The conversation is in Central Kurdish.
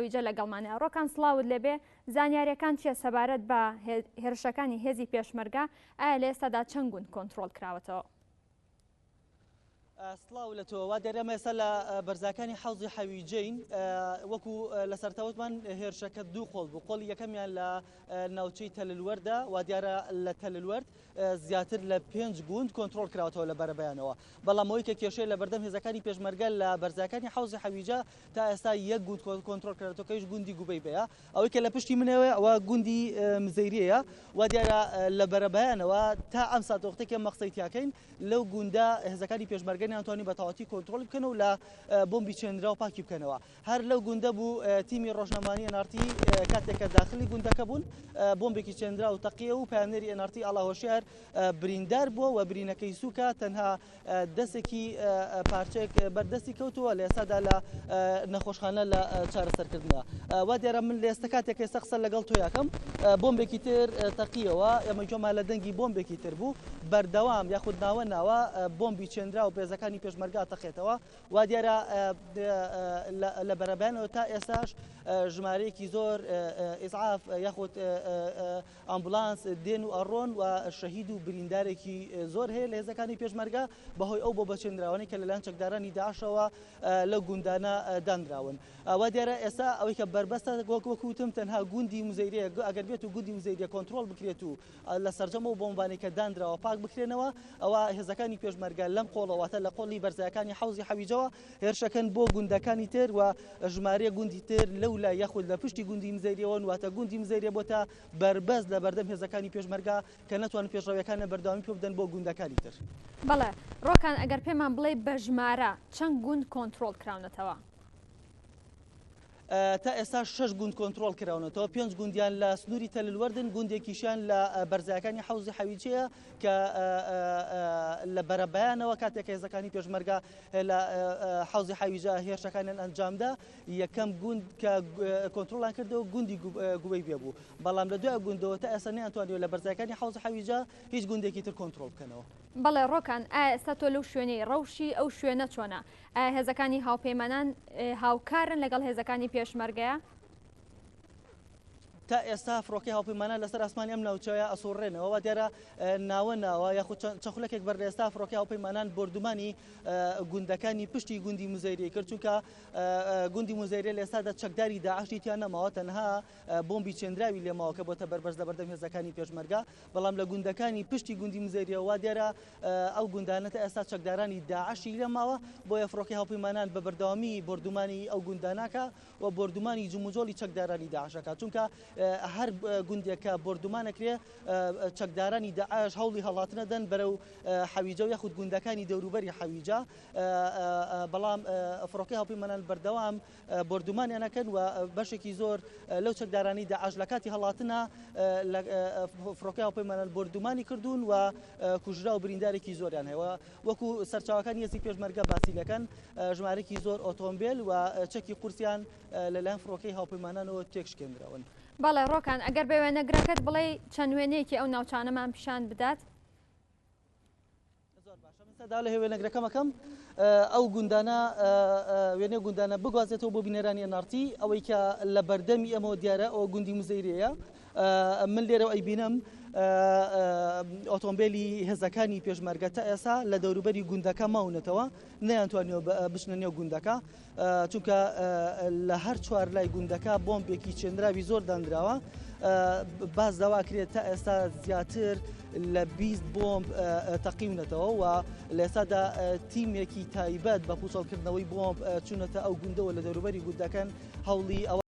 حەویجە لەگەڵمانە. ڕۆکان سڵاوت لێبێ، زانیاریەکان چیە سەبارەت بە هێرشەکانی هێزی پێشمەرگە، ئایا لە ئێستادا چەند گوند کۆنترۆڵ کراوەتەوە؟ سڵاو لە تۆ وا دیارە ئێمە ئێستا لە بەرزاکانی حەوزی حەویجەین وەکو لە سەرتاوتمان هێرشەکە دوو قۆڵ بوو قۆڵی یەکەمیان لە ناوچەی تەللوەردە وا دیارە لە تەللوەرد زیاتر لە پێنج گوند کۆنترۆڵ کراوەتەوە لە بەرەبەیانەوە بەڵام ئەوەی کە کێشەیە لە بەردەم هێزەکانی پێشمەرگە لە بەرزاکانی حەوزی حەویجە تا ئێستا یەک گوند کۆنترۆڵ کراوەتەوە کەیش گوندی گوبەیبەیە ئەوەی کە لە پشتی منەوەیە ئەوە گوندی مزەیریەیە وا دیارە لە بەرەبەیانەوە تا ئەم ساتەوەختێک ئێمە قسەی تیاکەین لەو گوندە هێزەکانی پێشمەرگە نەیانتوانی بە تەواوەتی کۆنترۆڵی بکەن و لە بۆمبی چێنراو پاکی بکەنەوە. هەر لەو گوندە بوو تیمی ڕۆژنامەوانی ئێن ئاڕ تی کاتێک کە داخلی گوندەکە بوون بۆمبێکی چێنراو تەقیە و پەیامنێری ئێن ئاڕ تی ئاڵا هۆشیار بریندار بووە و برینەکەی سووکە تەنها دەستێکی پارچەیەک بەر دەستی کەوتووە لە ئێستادا لە نەخۆشخانە لە چارەسەرکردنە. وا دیارە من لە ئێستا کاتێک ئێستا قسە لەگەڵ تۆیاکەم بۆمبێکی تر تەقیەوە ئێمە گوێمان لە دەنگی بۆمبێکی تر بوو بەردەوام یاخود ناوە ناوە بۆمبی چێنراو پێزەکانی پێشمەرگا تەقێتەوە وا دیارە لە بەرەبەیانەوە تا ئێستاش ژمارەیەکی زۆر ئیسعاف یاخود ئامبولانس دێن و ئەڕۆن و شەهید و بریندارێکی زۆر هەیە لە هێزەکانی پێشمەرگە بەهۆی ئەو بۆمبە چێنراوانەی کە لەلایەن چەکدارانی داعشەوە لەو گوندانە دانراون. وا دیارە ئێستا ئەوەی کە بەربەستە وەک وەک وتم تەنها گوندی مزەیرەیە، ئەگەر بێت و گوندی مزەیرە کۆنترۆڵ بکرێت و لە سەرجەم ئەو بۆمبانەی کە دانراوە پاک بکرێنەوە، ئەوا هێزەکانی پێشمەرگە لەم قۆڵە واتە لە قۆڵی بەرزایەکانی حەوزی حەویجەوە هێرشەکەن بۆ گوندەکانی تر و ژمارەیەک گوندی تر لەو لای یاخود لە پشتی گوندی مزەیریەوەن، واتە گوندی مزەیریە بۆتە بەربەست لە بەردەم هێزەکانی پێشمەرگە کە نەتوانن پێشڕەویەکانیان بەردەوامی پێ بدەن بۆ گوندەکانی تر. بەڵێ ڕۆکان ئەگەر پێمان بڵێی بە ژمارە چەند گوند کۆنترۆڵ کراونەتەوە؟ تا ئێستا شەش گوند کۆنترۆڵ کراونەتەوە، پێنج گوندیان لە سنووری تەللوەردن، گوندێکیشیان لە بەرزایەکانی حەوزی حەویجەیە کە لە بەرەبەیانەوە کاتێک هێزەکانی پێشمەرگە لە حەوزی حەویجە هێرشەکانیان ئەنجامدا یەکەم گوند کە کۆنترۆڵیان کردەوە گوندی گوبەیبێ بوو، بەڵام لە دوای گوندەوە تا ئێستا نەیانتوانیوە لە بەرزایەکانی حەوزی حەویجە هیچ گوندێکی تر کۆنترۆڵ بکەنەوە. بەڵێ ڕۆکان، ئایا ئێستا تۆ لەو شوێنەی ڕەوشی ئەو شوێنە چۆنە؟ ئایا هێزەکانی هاوپەیمانان هاوکارن لەگەڵ هێزەکانی پێشمەرگەیە؟ تا ئێستا فڕۆکەی هاوپەیمانان لەسەر ئاسمانی ئەم ناوچەیە ئەسوڕێنەوە وا دیارە ناوە ناوە یاخود چەند خولەکێک بەر لە ئێستا فڕۆکەی هاوپەیمانان بۆردومانی گوندەکانی پشتی گوندی مزەیری کرد چونکە گوندی مزەیری لە ئێستادا چەکداری داعشی تیا نەماوە تەنها بۆمبی چێندراوی لێماوە کە بۆتە بەربەست لەبەردەم هێزەکانی پێشمەرگە بەڵام لە گوندەکانی پشتی گوندی مزەیریەوە وا دیارە ئەو گوندانە تا ئێستا چەکدارانی داعشی لێماوە بۆیە فڕۆکەی هاوپەیمانان بە بەردەوامی بۆردومانی ئەو گونداناکە و بۆردومانی جموجۆڵی چەکدارانی داعش ئەکات چونکە هەر گوندێک کە بۆردومان ئەکرێ چەکدارانی داعش هەوڵی هەڵاتنە دەن بەرەو حەویجە و یاخود گوندەکانی دەوروبەری حەویجە بەڵام فڕۆکەی هاوپەیمانان بەردەوام بۆردومانیان ئەکەن و بەشێکی زۆر لەو چەکدارانی داعش لە کاتی هەڵاتنە فڕۆکەی هاوپەیمانان بۆردومانی کردوون و کوژرا و بریندارێکی زۆریان هەیە وەکو سەرچاوەکانی هێزی پێشمەرگە باسی دەکەن ژمارەیەکی زۆر ئۆتۆمبێل و چەکی قورسیان لەلایەن فڕۆکەی هاوپەیمانانەوە تێکشکێندراون. بەڵێ ڕۆکان، ئەگەر بە وێنەگرەکەت بڵێی چەند وێنەیەکی ئەو ناوچانەمان پیشان بدات؟ زۆر باشە من سەدا لە وێنەگرەکەم ئەکەم ئەو گوندانە وێنەی گوندانە بگوازێتەوە بۆ بینەرانی ئێن ئاڕ تی ئەوەی کە لە بەردەمی ئێمەوە دیارە ئەوە گوندی مزەیرەیە من لێرەوە ئەیبینم ئۆتۆمبیلی هێزەکانی پێشمەرگە تا ئێسا لە دەوروبەری گوندەکە ماونەتەوە نەیانتوانیوە بچنە نێو گوندەکە چونکە لە هەر چوار لای گوندەکە بۆمبێکی چێنراوی زۆر دانراوە باس لەوە کرێت تا ئێستا زیاتر لە 20 بۆمب تەقیونەتەوە و لە ئێستادا تیمێکی تایبەت بە پوچەڵکردنەوەی بۆمب چوونەتە ئەو گوندەوە لە دەوروبەری گوندەکەن هەوڵی ئەوە.